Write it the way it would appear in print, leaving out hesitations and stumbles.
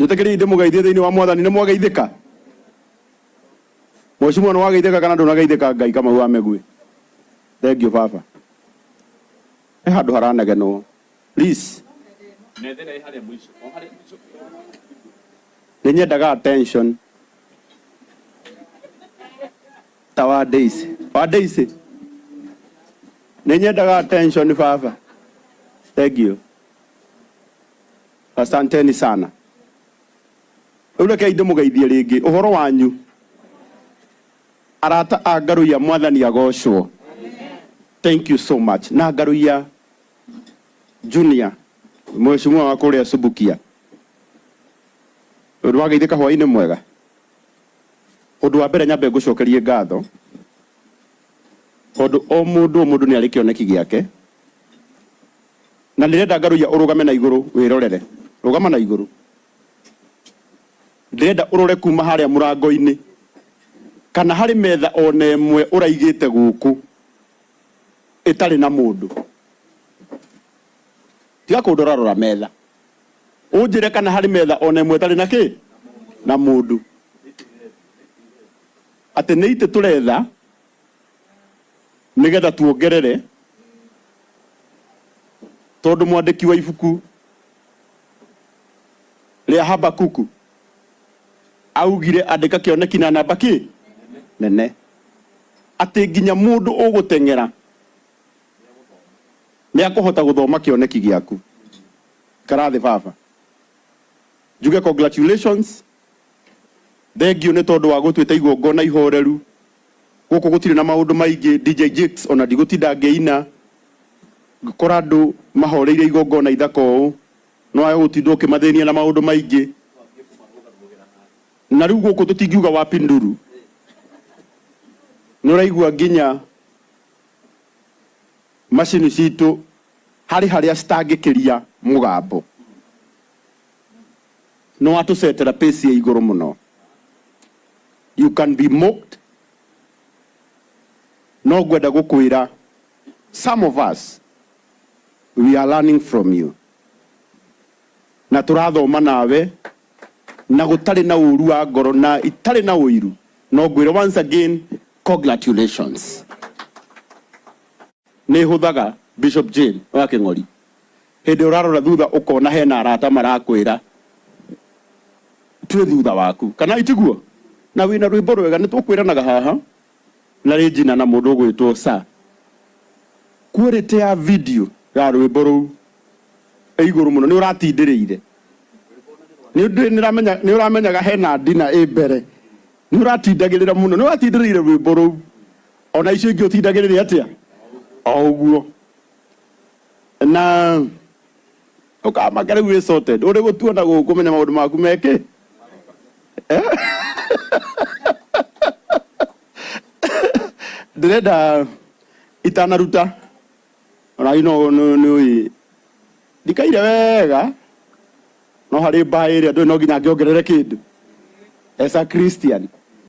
Njĩtĩkĩriei ndĩmũgeithie thĩinĩ wa Mwathani. Nĩ mwageithĩka? Mheshimiwa nĩ wageithĩka kana ndũnageithĩka? Ngai Kamau wa Mĩguĩ. Thengiũ baba. He handũ haranegenwo. Please. Nĩ nyendaga attention. Ta wa Daisy. Wa Daisy. Nĩ nyendaga attention baba. Thank you. Asanteni sana. Rĩu rekei ndĩmũgeithie rĩngĩ ũhoro wanyu arata a Ngaruiya, Mwathani agocwo. Thank you so much. Na Ngaruiya Junior, mheshimiwa wa kũrĩa Subukia, ũndũ wageithĩka hwaĩ-inĩ mwega. Ũndũ wa mbere nyambe ngũcokerie ngatho tondũ o mũndũ o mũndũ nĩ arĩ kĩoneki gĩake na ndĩrenda Ngaruiya ũrũgame na igũrũ wĩrorere. Rũgama na igũrũ. Ndĩrenda ũrore kuma harĩa mũrango-inĩ kana harĩ metha ona ĩmwe ũraigĩte gũkũ ĩtarĩ na mũndũ. Tiga kũndora, rora metha. Ũnjĩre kana harĩ metha ona ĩmwe ĩtarĩ na kĩ? Na mũndũ. Atĩ nĩ itĩ tũretha nĩgetha tuongerere tondũ mwandĩki wa ibuku rĩa Habakuku augire andĩka kĩoneki na namba kĩ nene atĩ nginya mũndũ ũgũteng'era nĩ akũhota gũthoma kĩoneki gĩaku. Ikara thĩ baba, njuge congratulations, thengiũ nĩ tondũ wa gũtwĩta igongona ihoreru gũkũ gũtirĩ na maũndũ maingĩ. DJ Jakes ona ndigũtinda ngĩina ngĩkora andũ mahoreire igongona ithaka ũũ no wage gũtinda ũkĩmathĩnia na maũndũ maingĩ. Na rĩu gũkũ tũtingiuga wapi nduru, nĩ ũraigua nginya macini citũ harĩ harĩa citangĩkĩria mũgambo. Nĩ watũcetera pace ya igũrũ mũno. You can be mocked, no ngwenda gũkwĩra some of us we are learning from you na tũrathoma nawe na gũtarĩ na ũru wa ngoro na itarĩ na ũiru. No ngwĩre once again, congratulations. Nĩ hũthaga Bishop Jane wa Kĩng'ori hĩndĩ ũrarora thutha ũkona hena arata marakwĩra twĩ thutha waku kana itiguo na wĩna rwĩmbo rwega nĩ tũkwĩranaga haha na rĩnjina na mũndũ ũgwĩtwo sa quality ya video ya rwĩmbo rũu ĩ igũrũ mũno. Nĩ ũratindĩrĩire nĩ ũramenyaga hena ndina ĩ mbere, nĩ ũratindagĩrĩra mũno, nĩ ũratindĩrĩire rwĩmbo rũu ona icio ingĩ ũtindagĩrĩre atĩa o ũguo na ũkamaka rĩu wĩ sorted ũrĩ gũtuona gũkũ menya maũndũ maku mekĩ. Ndĩrenda itanaruta ona no nĩ ũĩ ndikaire wega no harĩ mbaĩ ĩrĩa ndũĩ no nginya ngĩongerere kĩndũ as a Christian.